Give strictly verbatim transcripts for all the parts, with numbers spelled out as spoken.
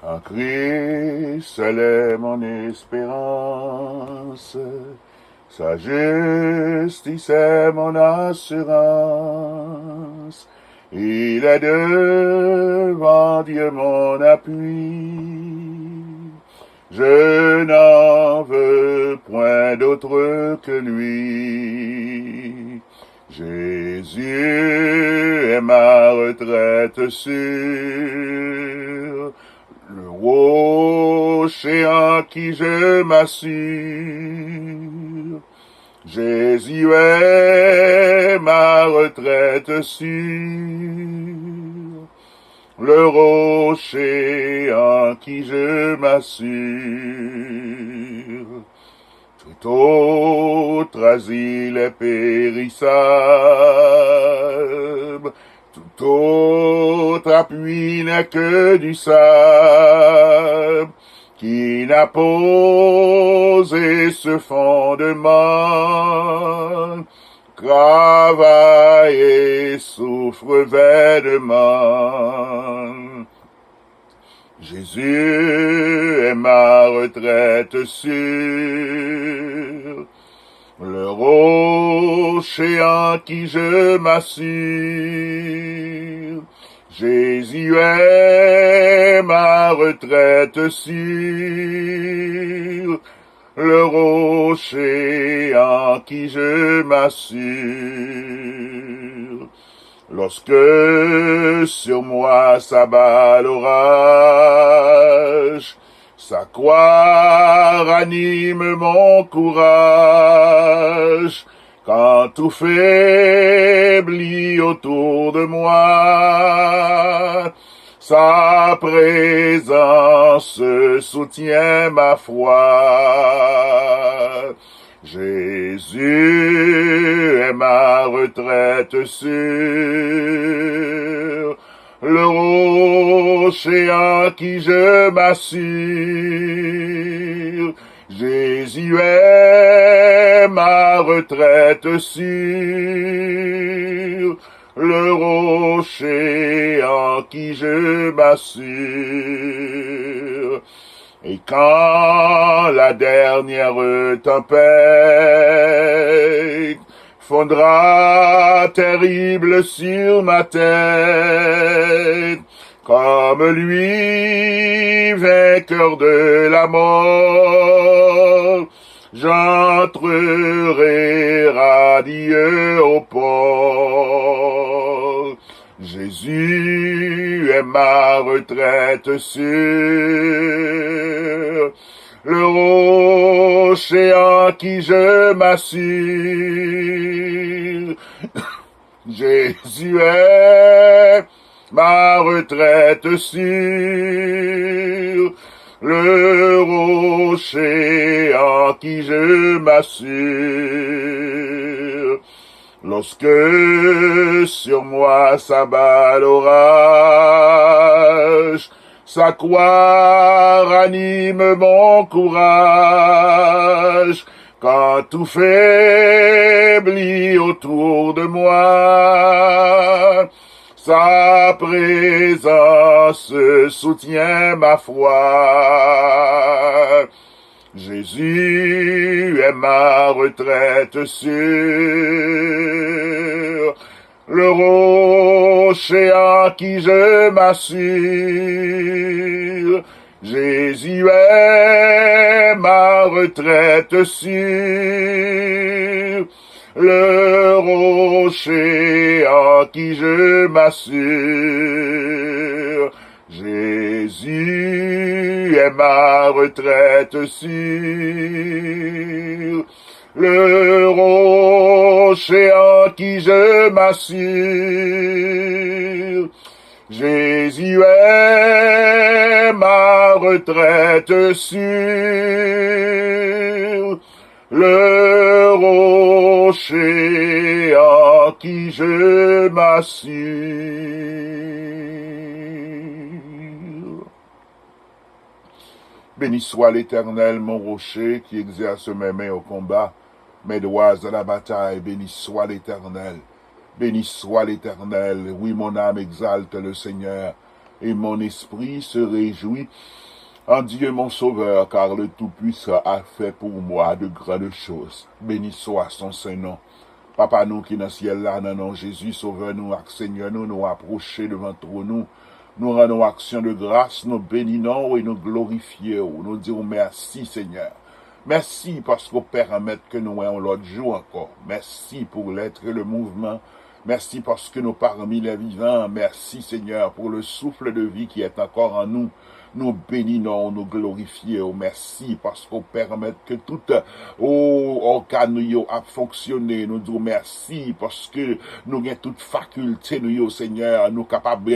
En Christ, seul est mon espérance, sa justice est mon assurance, il est devant Dieu mon appui. Je n'en veux point d'autre que lui. Jésus est ma retraite sûre, le rocher en qui je m'assure. Jésus est ma retraite sûre, le rocher en qui je m'assure. Tout autre asile est périssable, tout autre appui n'est que du sable qui n'a posé ce fondement, travaille et souffre vainement. Jésus est ma retraite sûre, le rocher en qui je m'assure. Jésus est ma retraite sûre, le rocher en qui je m'assure. Lorsque sur moi s'abat l'orage, sa croix ranime mon courage. Quand tout faiblit autour de moi, sa présence soutient ma foi. Jésus est ma retraite sûre, le rocher en qui je m'assure. Jésus est ma retraite sûre, le rocher en qui je m'assure. Et quand la dernière tempête fondra terrible sur ma tête, comme lui, vainqueur de la mort, j'entrerai radieux au port. Jésus est ma retraite sûre, le rocher en qui je m'assure. Jésus est ma retraite sûre, le rocher en qui je m'assure. Lorsque sur moi s'abat l'orage, sa croix ranime mon courage. Quand tout faiblit autour de moi, sa présence soutient ma foi. Jésus est ma retraite sûre, le rocher en qui je m'assure. Jésus est ma retraite sûre, le rocher en qui je m'assure. Jésus est ma retraite sûre, le rocher en qui je m'assure. Jésus est ma retraite sûre, le rocher en qui je m'assure. Béni soit l'Éternel, mon rocher, qui exerce mes mains au combat, mes doigts à la bataille. Béni soit l'Éternel. Béni soit l'Éternel. Oui, mon âme exalte le Seigneur. Et mon esprit se réjouit en Dieu mon Sauveur, car le Tout-Puissant a fait pour moi de grandes choses. Béni soit son saint nom. Papa nou ki nan syèl la, nan non Jezi, Sovè nou ak Senyè nou, nou apwoche devan twòn ou. Nou rann ou aksyon de gras, nou beni non w e nou glorifye w. Nou di w mèsi, Senyè. Mèsi paske w pèmèt ke nou wè yon lòt jou ankò. Mèsi pour l'être et le mouvement. Mèsi paske nou parmi les vivants. Mèsi, Senyè, pour le souffle de vie qui est encore en nous. Nou beni non w, nou glorifye w. Mèsi paske w pèmèt ke tout, o, ògàn nou yo ap fonksyone. Nou di w mèsi paske nou gen tout fakilte nou yo, Senyè. Nou kapab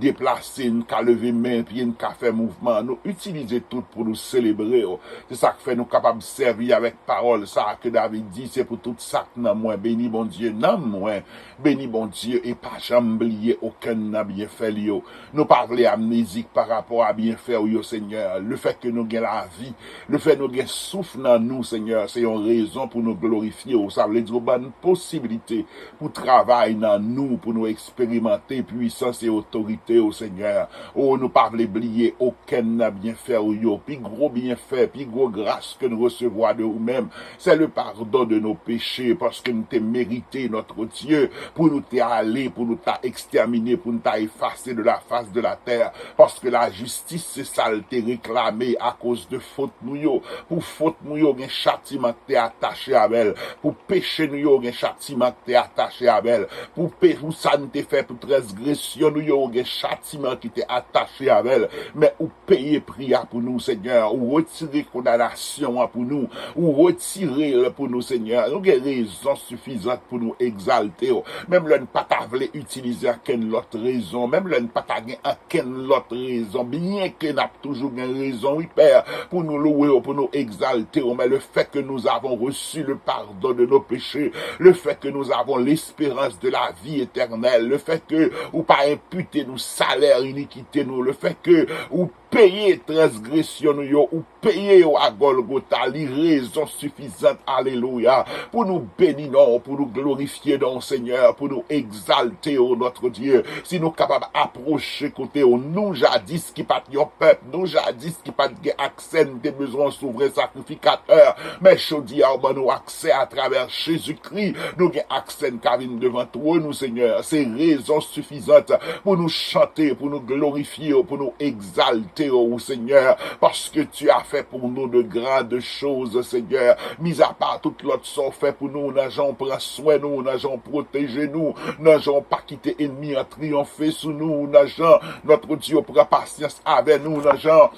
deplase, n ka leve men, pye n ka fè mouvman. Nou itilize tout pou nou selebre w. Se sa k fè nou kapab sèvi avèk pawòl sa a ke David di, se pou tout sa k nan mwen beni Bondye, nanm mwen beni Bondye, e pa janm bliye okenn nan byenfè li yo. Nou pa vle amnezik pa rapò a byenfè w yo, Senyè. Lefètke nou gen lavi, lefèt nou gen souf nan nou, Senyè, se yon rezon pou nou glorifye w. Sa vle di w ban n posiblite pou travay nan nou, pou nou eksperimante pwisans e otorite w, Senyè. O, nou pa vle bliye okenn nan byenfè w yo. Pi gwo byenfè, pi gwo gras ke n resevwa de ou menm, c'est le pardon de nos péchés, paske n te merite, notre Dieu, pou nou te ale, pou nou ta ekstèmine, pou nou ta efase de la face de la terre, paske lajistis se sa l te reklame akoz de fot nou yo. Pou fot nou yo, gen chatiman k te atache avè l. Pou peche nou yo, gen chatiman k te atache avè l. Pou pe-, pou sa n te fè, pou transgresyon nou yo, gen chatiman ki te atache avè l. Men ou peye pri a pou nou, Senyè. Ou retire kondanasyon an pou nou. Ou retire l pou nou, Senyè. Nou gen rezon sifizant pou nou egzalte w. Menm lè n pa ta vle itilize ankenn lòt rezon, menm lè n pa ta gen ankenn lòt rezon, byenke n ap toujou gen rezon, wi, Pè, pou nou louwe w, pou nou egzalte w. Mais le fait que nous avons reçu le pardon de nos péchés, le fait que nous avons l'espérance de la vie éternelle, le fait que ou pa enpite nou salè inikite nou, le fait que ou peye transgresyon nou yo, ou peye yo a Gòlgota, li rezon sifizant, alelouya, pou nou beni non w, pou nou glorifye non w, Senyè, pou nou egzalte w, notre Dieu. Si nou kapab apwoche kote w, nou jadis ki pa t yon pèp, nou jadis ki pa t gen aksè, n te bezwen yon souvren sakrifikatè, men jodi a, w ban nou aksè atravè Jezikri, nou gen aksè, n ka vin devan twòn ou, Senyè. Se rezon sifizant pou nou chante, pou nou glorifye w, pou nou egzalte w, Senyè, paske tu as fait pour nous de grandes choses, Senyè. Mizapa tout lòt sa w fè pou nou, nan jan w pran swen nou, nan jan w pwoteje nou, nan jan w pa kite ènmi an triyonfe sou nou, nan jan, notre Dieu, w pran pasyans avè nou, nan jan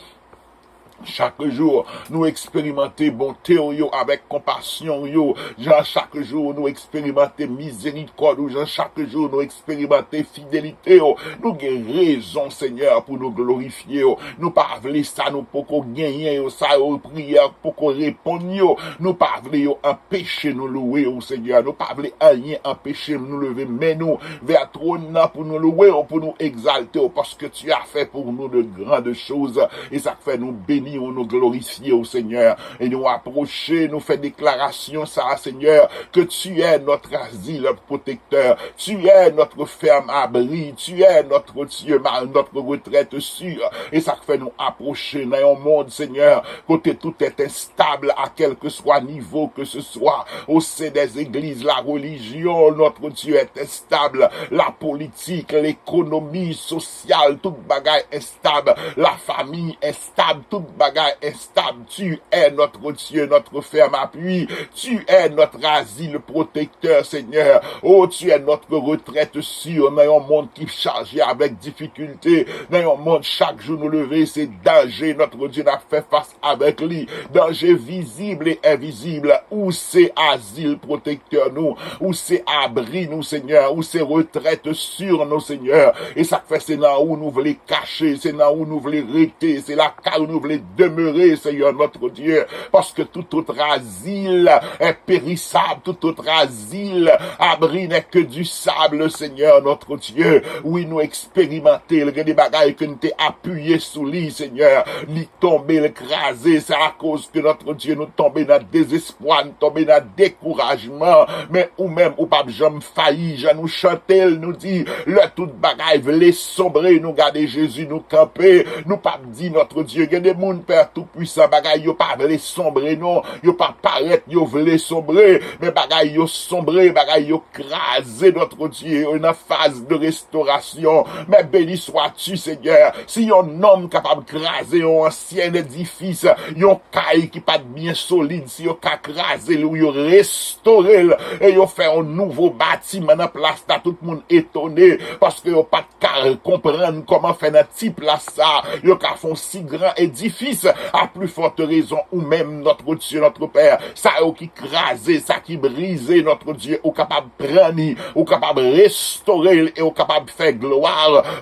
chak jou, nou eksperimante bonte w yo avèk konpasyon w yo. Jan chak jou, nou eksperimante mizerikòd ou. Jan chak jou, nou eksperimante fidelite w. Nou gen rezon, Senyè, pou nou glorifye w. Nou pa vle sa nou poko genyen yo, sa yo priyè poko reponn yo. Nou pa vle yo anpeche nou louwe w, Senyè. Nou pa vle anyen anpeche nou leve men nou vè twòn nan pou nou louwe w, pou nou egzalte w, paske tu as fait pour nous de grandes choses. E sa k fè nou beni w, nou glorifye w, Senyè. E nou apwoche, nou fè deklarasyon sa a, Senyè, que tu es notre asile protecteur, tu es notre ferme abri, tu es notre Dieu, ma-, notre retraite sûre. E sa k fè nou apwoche nan yon mond, Senyè, kote tout est instable à quelque soit niveau que ce soit. Au sein des églises, la religion, notre Dieu, est instable. La politique, l'économie, social, tout bagay instab. La famille instab, tout bagay instab. Tu es notre Dieu, notre ferme appui. Tu es notre asile protecteur, Senyè. Oh, tu es notre retraite sûre nan yon mond ki chaje avèk difikilte, nan yon mond chak jou nou leve, se danje, notre Dieu, n ap fè fas avèk li. Danje vizib e envizib, ou se azil pwotektè nou, ou se abri nou, Senyè, ou se retrèt si nou, Senyè. E sa k fè se nan ou nou vle kache, se nan ou nou vle rete, se lakay ou nou vle demeurer, Seigneur notre Dieu, parce que tout autre asile est périssable, tout autre asile, abri n'est que du sable, Seigneur notre Dieu. Wi, nou eksperimante l, gen de bagay ke n te apiye sou li, Senyè, li tonbe, l kraze. Se akoz ke notre Dieu, nou tonbe nan dezespwa, nou tonbe nan dekourajman. Men ou menm, ou p ap janm fayi. Jan nou chante l, nou di, lè tout bagay vle sonbre, nou gade Jezi, nou kanpe. Nou p ap di, notre Dieu, gen de moun, Pè Toupwisan, bagay yo pa vle sonbre, non. Yo pa parèt, yo vle sonbre. Men bagay yo sonbre, bagay yo kraze, notre Dieu, yo nan faz de restorasyon. Men beni swa tu, Senyè. Si yon nonm kapab kraze yon ansyen edifis, yon kay ki pa t byen solid, si yo ka kraze l, yo restore l, e yo fè yon nouvo batiman nan plas la, tout moun etone, paske yo pa t ka konprann kòman fè nan ti plas sa, yo ka fè yon si gran edifis, à plus forte raison ou menm, notre Dieu, notre Père, sa yo ki kraze, sa ki brize, notre Dieu, ou kapab pran li, ou kapab restore l e ou kapab fè glwa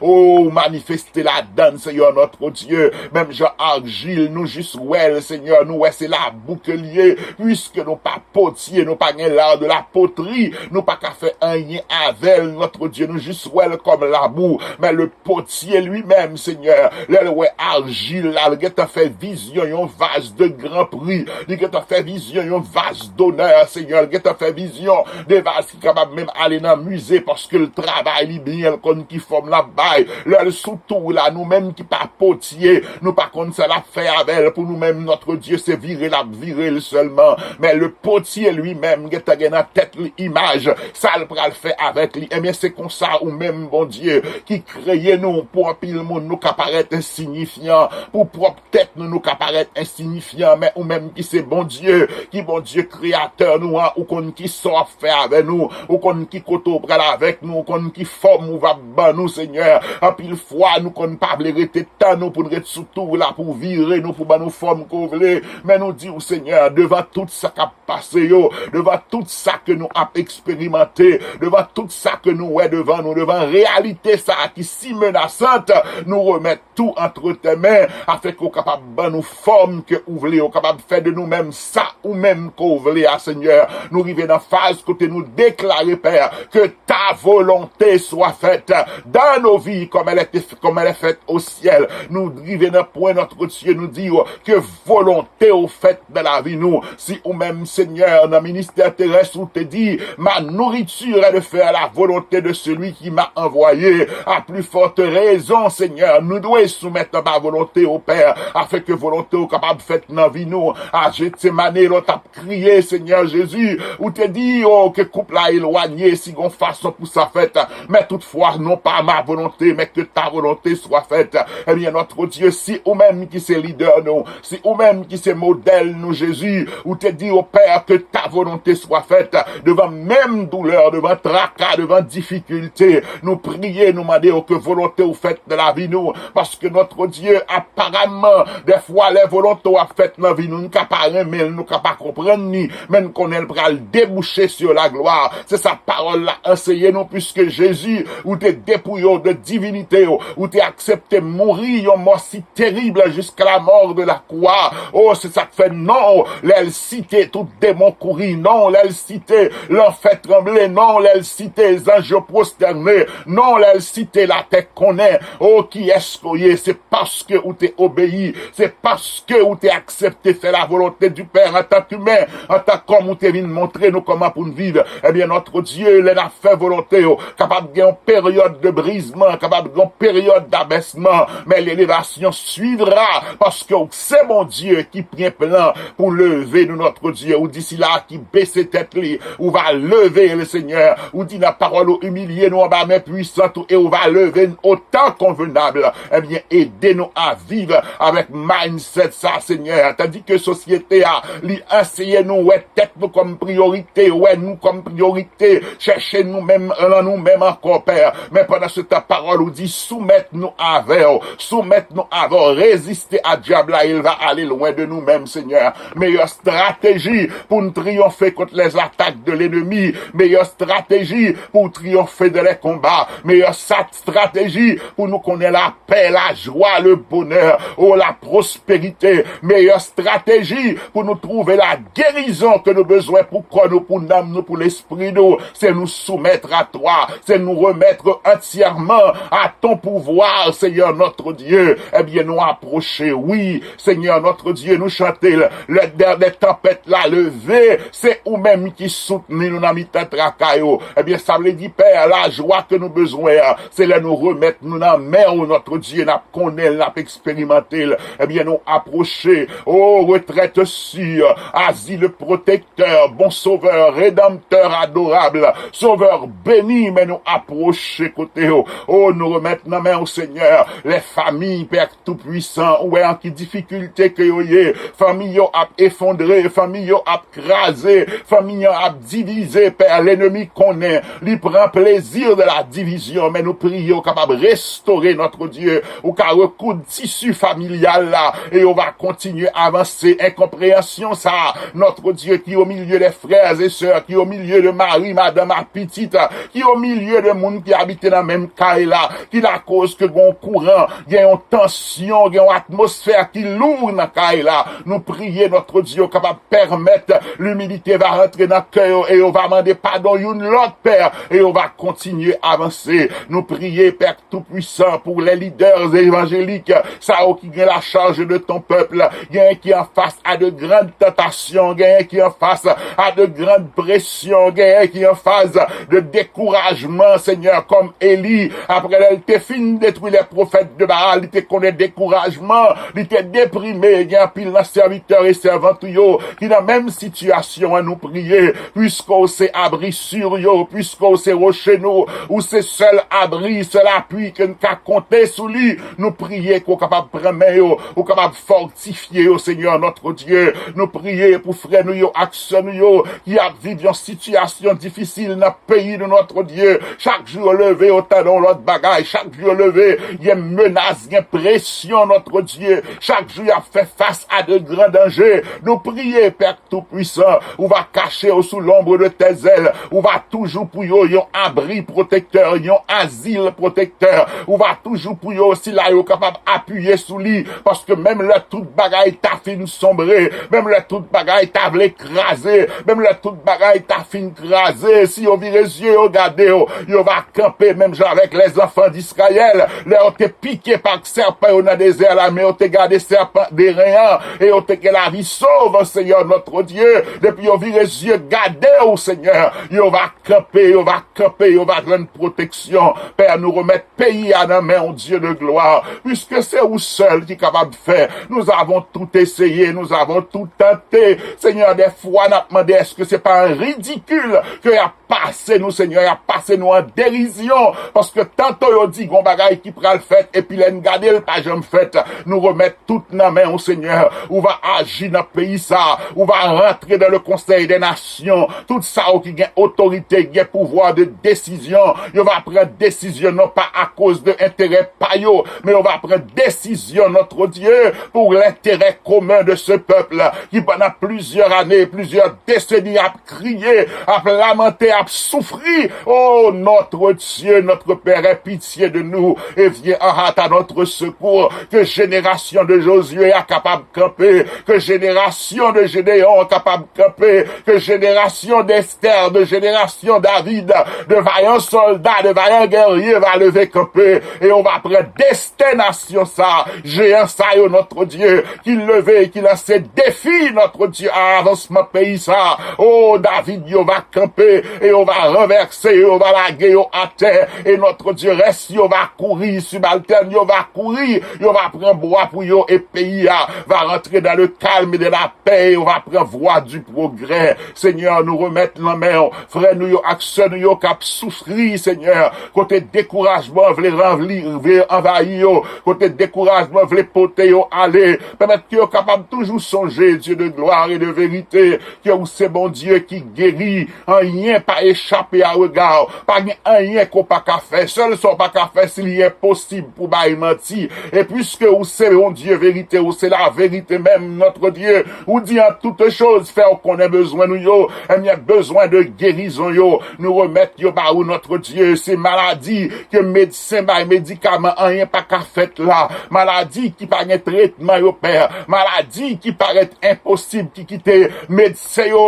ou manifeste ladan l, Senyè, notre Dieu. Menm jan arjil, nou jis wè l, Senyè, nou wè se labou ke l ye, puiske nou pa potye, nou pa gen l'art de la poterie, nou pa ka fè anyen avè l, notre Dieu, nou jis wè l kòm labou. Men le potye li menm, Senyè, lè l wè arjil la, l gentan fè vizyon yon vaz de gran pri, li gentan fè vizyon yon vaz donè, Senyè, l gentan fè vizyon de vaz ki kapab menm ale nan mize, paske l travay li byen, l konn ki fòm l ap bay. Lè l sou tou la, nou menm ki pa potye, nou pa konn sa l ap fè avè l. Pou nou menm, notre Dieu, se vire l ap vire l sèlman. Men le potye li menm gentan gen nan tèt li imaj sa l pral fè avèk li. Ebyen, se konsa ou menm, Bondye, ki kreye nou. Pou anpil moun, nou ka parèt ensinyifyan. Pou pwòp tèt nou, nou ka parèt ensinyifyan. Men ou menm ki se Bondye, ki Bondye kreyatè nou an, ou konn ki sa w ap fè avè nou, ou konn ki kote w pral avèk nou, ou konn ki fòm ou va ban nou, Senyè. Anpil fwa, nou konn pa vle rete tan nou pou n ret sou tou la, pou w vire nou, pou ban nou fòm ke w vle. Men nou di w, Senyè, devan tout sa k ap pase yo, devan tout sa ke nou ap eksperimante, devan tout sa ke nou wè devan nou, devan reyalite sa a ki si menasant, nou remèt tou entre tes mains, afin ke w kapab ban nou fòm ke ou vle, ou kapab fè de nou menm sa ou menm ke w vle a, Senyè. Nou rive nan faz kote nou deklare, Pè, que ta volonté soit faite dans nos vies comme elle est, comme elle est faite au ciel. Nou rive nan pwen, notre Dieu, nou di w, ke volonte w fèt nan lavi nou. Si ou menm, Senyè, nan ministè terès ou te di, ma nourriture est de faire la volonté de celui qui m'a envoyé, à plus forte raison, Senyè, nou dwe soumèt anba volonte w, Pè, afin ke volonte w kapab fèt nan vi nou. A Getsemane, lè w t ap kriye, Senyè Jezi, ou te di, o, ke koup la elwanye, si gon fason pou sa fèt. Men toutfwa, non pas ma volonté, mais que ta volonté soit faite. Ebyen, notre Dieu, si ou menm ki se lidè nou, si ou menm ki se modèl nou, Jezi, ou te di, o Pè, que ta volonté soit faite, devan menm doulè, devan traka, devan difikilte, nou priye, nou mande w ke volonte w fèt nan lavi nou, paske, notre Dieu, aparaman, dèfwa, lè volonte w ap fèt nan vi nou, nou ka pa renmen l, nou ka pa konprann li, men n konnen l pral debouche sur la gloire. Se sa pawòl la anseye nou, puiske Jezi, ou te depouye w de divinite w, ou te aksepte mouri yon mò si terib jusqu'à la mort de la croix. O, se sa k fè non w, lè l site, tout demon kouri, non w, lè l site, lanfè tranble, non w, lè l site, zanj yo pwostène, non w, lè l site, latè konnen. O, kiyès ke w ye? Se paske ou te obeyi, se paske ou te aksepte fè la volonte du Père en tant qu'humain, an tan kòm, ou te vin montre nou kòman pou n viv. Ebyen, notre Dieu, lè n ap fè volonte w, kapab gen yon peryòd de brizman, kapab gen yon peryòd d'abèsman, men l'élevation suivra, paske w se Bondye ki gen plan pou leve nou, notre Dieu. Ou di sila ki bese tèt li, ou va leve l, Senyè. Ou di nan pawòl ou, imilye nou anba men pwisant ou, e ou va leve n o tan konvenab. Ebyen, ede nou a viv avèk mindset sa, Senyè. Tandi ke sosyete a, li anseye nou wè tèt nou kòm priyorite, wè nou kòm priyorite, chèche nou menm, nan nou menm ankò, Pè. Men pandan se tan, pawòl ou di, soumèt nou avè w, soumèt nou avè w, reziste a dyab la, e l va ale lwen de nou menm, Senyè. Meyè strateji pou n triyonfe kont les attaques de l'ennemi, meyè strateji pou w triyonfe dans les combats, meyè sa, strateji pou nou konnen lapè, lajwa, le bonè. O, la pwosperite, meyè estrateji pou nou twouve la gerizon ke nou bezwen pou kò nou, pou nanm nou, pou lespri nou. Se nous soumettre à toi, c'est nous remettre entièrement à ton pouvoir, Seigneur notre Dieu. Ebyen, nou apwoche, wi, Seigneur notre Dieu, nou chante, lè dè tanpèt la leve, se ou menm ki soutni nou nan mitan traka yo. Ebyen, sa vle di, Pè, lajwa ke nou bezwen an, se lè nou remèt nou nan men ou, notre Dieu, n ap konnen l, n ap eksperimante l. Ebyen, nou apwoche, o retrèt si, azil pwotektè, bon sovè, redanmtè adorab, sovè beni, men nou apwoche kote w. O, nou remèt nan men w, Senyè, lè fanmi, Pè Toupwisan, ou wè an ki difikilte ke yo ye. Fanmi yo ap efondre, fanmi yo ap kraze, fanmi an ap divize. Pè, lennmi konnen, li pran plezi de la divizyon, men nou priye ou kapab restore, notre Dieu. Ou ka rekoud tisi familyal la, e yo va kontinye avanse. Enkonpreyansyon sa, notre Dieu, ki o milye de frè e sè, ki o milye de mari, madanm ak pitit, ki o milye de moun ki abite nan menm kay la, ki lakoz ke gen yon kouran, gen yon tansyon, gen yon atmosfè ki lou nan kay la. Nou priye, notre Dieu, kapab pèmèt limilite va rantre nan kè yo e yo va mande padon youn lòt, Pè, e yo va kontinye avanse. Nou priye, Pè Toupwisan, pou lè lidè evanjelik, sa yo ki gen la charge de ton peuple, genyen ki an fas a de grandes tentations, genyen ki an fas a de grandes pressions, genyen ki an fas de dekourajman, Senyè, kòm Eli, apre lè l te fin detwi lè pwofèt de Baal, li te konnen dekourajman, li te deprime. Gen anpil nan sèvitè e sèvant ou yo ki nan menm sitiyasyon an, nou priye, puiske w se abri si yo, puiske w se woche nou, ou se sèl abri, sèl apui ke n ka konte sou li. Nou priye ke w kapab pran men yo, ou kapab fòtifye yo, Senyè, notre Dieu. Nou priye pou frè nou yo ak sè nou yo ki ap viv yon sitiyasyon difisil nan peyi nou, notre Dieu. Chak jou yo leve, yo tande yon lòt bagay. Chak jou yo leve, gen menas, gen presyon, notre Dieu. Chak jou y ap fè fas a de gran danje. Nou priye, Pè Toupwisan, ou va kache yo sou lonb de tè zèl. Ou va toujou pou yo yon abri pwotektè, yon azil pwotektè. Ou va toujou pou yo sila yo kapab apiye sou li. Paske menm lè tout bagay ta fin sonbre, menm lè tout bagay ta vle kraze, menm lè tout bagay ta fin kraze, si yo vire zye yo gade w, yo va kanpe menm jan avèk lèzanfan d'Israyèl. Lè yo te pike pa sèpan yo nan dezè la, men yo te gade sèpan de ren an, e yo te gen lavi sov, Senyè notre Dieu. Depi yo vire zye gade w, Senyè, yo va kanpe, yo va kanpe, yo va jwenn pwoteksyon. Pè, nou remèt peyi a nan men w, Dieu de gloire, puiske se ou sèl ki kapab fè. Nous avons tout essayé, nous avons tout tenté. Senyè, dèfwa n ap mande, èske se pa an ridikil ke y ap pase nou, Senyè, y ap pase nou an derizyon, paske tanto yo di gon bagay ki pral fèt, epi lè n gade l pa janm fèt. Nou remèt tout nan men w, Senyè. Ou va aji nan peyi sa. Ou va rantre dans le Conseil des Nations. Tout sa yo ki gen otorite, gen pouvwa de desizyon, yo va pran desizyon non pa akoz de enterè pa yo, men yo va pran desizyon, notre Dieu, pour l'intérêt commun de ce peuple qui pendant plusieurs années, plusieurs décennies ap kriye, ap lamante, ap soufri. Oh, notre Dieu, notre Père, aie pitié de nous et viens en hâte à notre secours. Que génération de Josué a kapab kanpe, ke jenerasyon de Jedeyon kapab kanpe, ke jenerasyon d'Esther, de jenerasyon David, de vayan sòlda, de vayan gèrye va leve kanpe, e yo va pran desten nasyon sa, jeyan sa yo, notre Dieu, ki leve e ki lanse defi, notre Dieu, a avansman peyi sa. O, David yo va kanpe, e yo va ranvèse yo, yo va lage yo atè, e notre Dieu, rès yo va kouri, sibaltèn yo va kouri, yo va pran bwa pou yo, e peyi a va rantre dans le calme et de la paix, e yo va pran vwa du progrès. Senyè, nou remèt nan men w frè nou yo ak sè nou yo k ap soufri, Senyè, kote dekourajman vle ranvli, vle anvayi yo, kote dekourajman vle pote yo ale, pèmèt ke yo kapab toujou sonje, Dieu de gloire et de vérité, ke ou se Bondye ki geri, anyen pa echape a rega w, pa gen anyen ke w pa ka fè. Sèl sa w pa ka fè, si li enposib pou bay manti. E piske ou se Bondye verite, ou se la verite menm, notre Dieu, ou di an toute chose, fè w konnen bezwen nou yo, ebyen, bezwen de gerizon yo, nou remèt yo ba ou, notre Dieu. Se maladi ke medsen bay medikaman, anyen pa ka fèt la. Maladi ki pa gen tretman yo, Pè. Maladi ki parèt enposib, ki kite medsen yo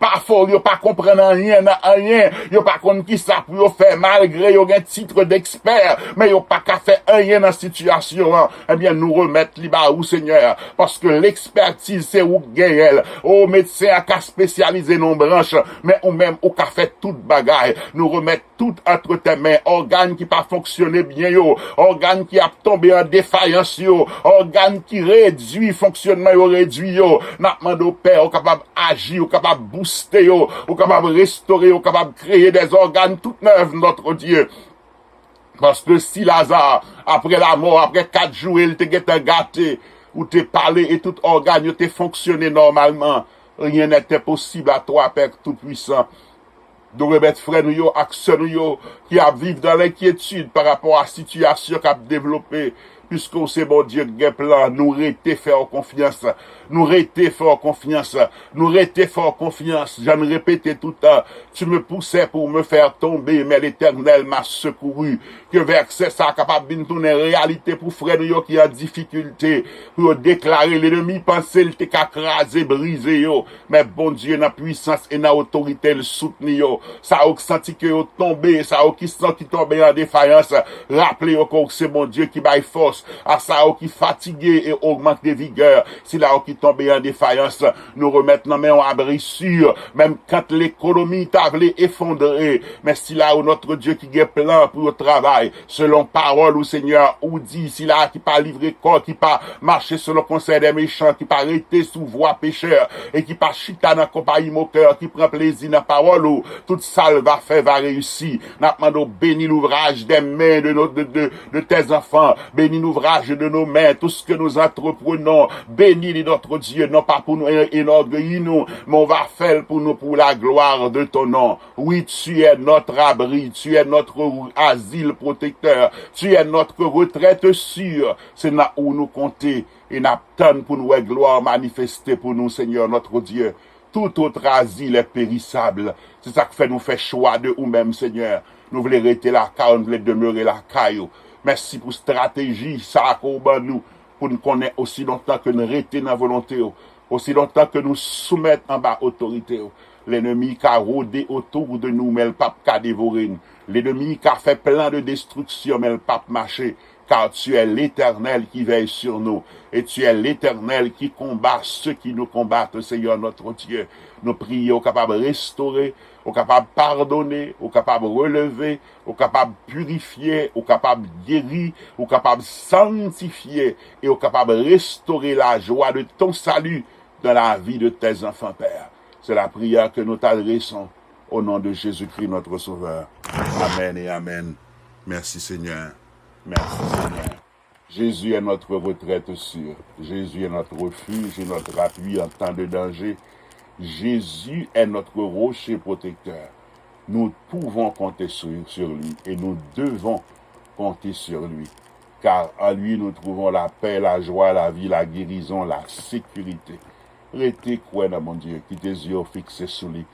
bafol, yo pa konprann anyen nan anyen, yo pa konn kisa pou yo fè, malgre yo gen tit dekspè, men yo pa ka fè anyen nan sitiyasyon an. Ebyen, nou remèt li ba ou, Senyè, paske lekspètiz se ou k genyen l. O, medsen an ka espesyalize nan yon branch, men ou menm ou ka fè tout bagay. Nou remèt tout ant tes men, ògàn ki pa fonksyone byen yo, ògàn ki ap tonbe an defayans yo, ògàn ki redui, fonksyonman yo redui yo. N ap mande w, Pè, ou kapab aji, ou kapab bouste yo, ou kapab restore yo, ou kapab kreye des organes tout neufs, notre Dieu. Paske si Laza, apre lamò, apre kat jou, e l te gentan gate, ou te pale e tout ògàn yo te fonksyone nòmalman, rien n'est impossible à toi, Père Tout-Puissant. Nou remèt frè nou yo ak sè nou yo ki ap viv dan lenkyetid pa rapò a sitiyasyon k ap devlope, piske w se Bondye k gen plan, nou rete fè w konfyans. Nou rete fè w konfyans. Nou rete fè w konfyans. Jan n repete toutan, tu me poussais pour me faire tomber, mais l'Éternel m'a secouru. Ke vèsè sa a kapab vin tounen reyalite pou frè nou yo ki an difikilte, pou yo deklare lènmi panse l te ka kraze, brize yo. Men Bondye nan pwisans e nan otorite l soutni yo. Sa yo k santi ke yo tonbe, sa yo ki san ki tonbe an defayans, raple yo ke w se Bondye ki bay fòs. A sa yo ki fatige e ogmante vigè, sila yo ki tonbe an defayans, nou remèt nan men w abri si, menm kan lekonomi ta vle efondre, men sila yo, notre Dieu, ki gen plan pou yo travay selon pawòl ou, Senyè, ou di, sila ki pa livre kò, ki pa mache selon konsèy dè mechan, ki pa rete sou vwa pechè, e ki pa chita nan konpayi mokè, ki pran plezi nan pawòl ou, tout sa l va fè va reyisi. N ap mande w beni louvraj dè men de, de, de, de tes enfants, beni louvraj de nos mains, tout ce que nous entreprenons, beni li, notre Dieu, non pa pou nou en- enògeyi nou, men w va fè l pou nou, pour la gloire de ton nom. Oui, tu es notre abri, tu es notre asile protecteur, tu es notre retraite sûre. Se nan ou nou konte e n ap tann pou n wè glwa manifeste pou nou, Senyè, notre Dieu. Tout autre asile est périssable. Se sa k fè nou fè chwa de ou menm, Senyè. Nou vle rete lakay ou, nou vle demere lakay ou. Mèsi pou estrateji sa a ke w ban nou, pou n konnen osi lontan ke n rete nan volonte w, osi lontan ke nou soumèt anba otorite w, lènmi ka wode otou de nou, men l p ap ka devore n. Lènmi ka fè plan de destriksyon, men l p ap mache, car tu es l'Éternel qui veille sur nous, et tu es l'Éternel qui combat ceux qui nous combattent, Seigneur notre Dieu. Nou priye ou kapab restore, ou kapab padone, ou kapab releve, ou kapab pirifye, ou kapab geri, ou kapab sanctifye, e ou kapab restore la joie de ton salut dans la vie de tes enfants, Père. C'est la prière que nous t'adressons au nom de Jésus-Christ, notre Sauveur. Amen et amen. Merci, Seigneur. Merci, Seigneur. Jésus est notre retraite sûre. Jésus est notre refuge et notre appui en temps de danger. Jésus est notre rocher protecteur. Nous pouvons compter sur, sur lui et nous devons compter sur lui. Car en lui, nous trouvons la paix, la joie, la vie, la guérison, la sécurité. Rete kwè nan Bondye, kite zye w fikse sou li.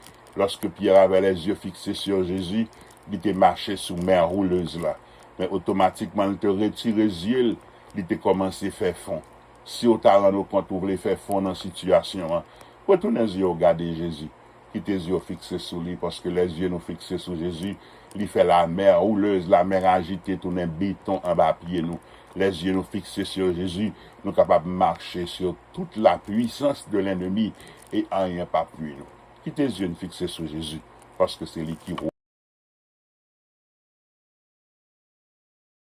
Lorsque Pierre avait les yeux fixés sur Jésus, li te mache sou mè woulez la. Men otomatikman, li te retire zye l, li te kòmanse fè fon. Si w ta rann ou kont ou vle fè fon nan sitiyasyon an, retounen zye w gade Jezi. Kite zye w fikse sou li, paske lè zye nou fikse sou Jezi, li fè lamè woulez, lamè ajite tounen beton anba pye nou. Lè zye nou fikse sou Jezi, nou kapab mache sou tout la pwisans de lènmi e anyen p ap nwi nou. Kite zye n fikse sou Jezi, paske se li ki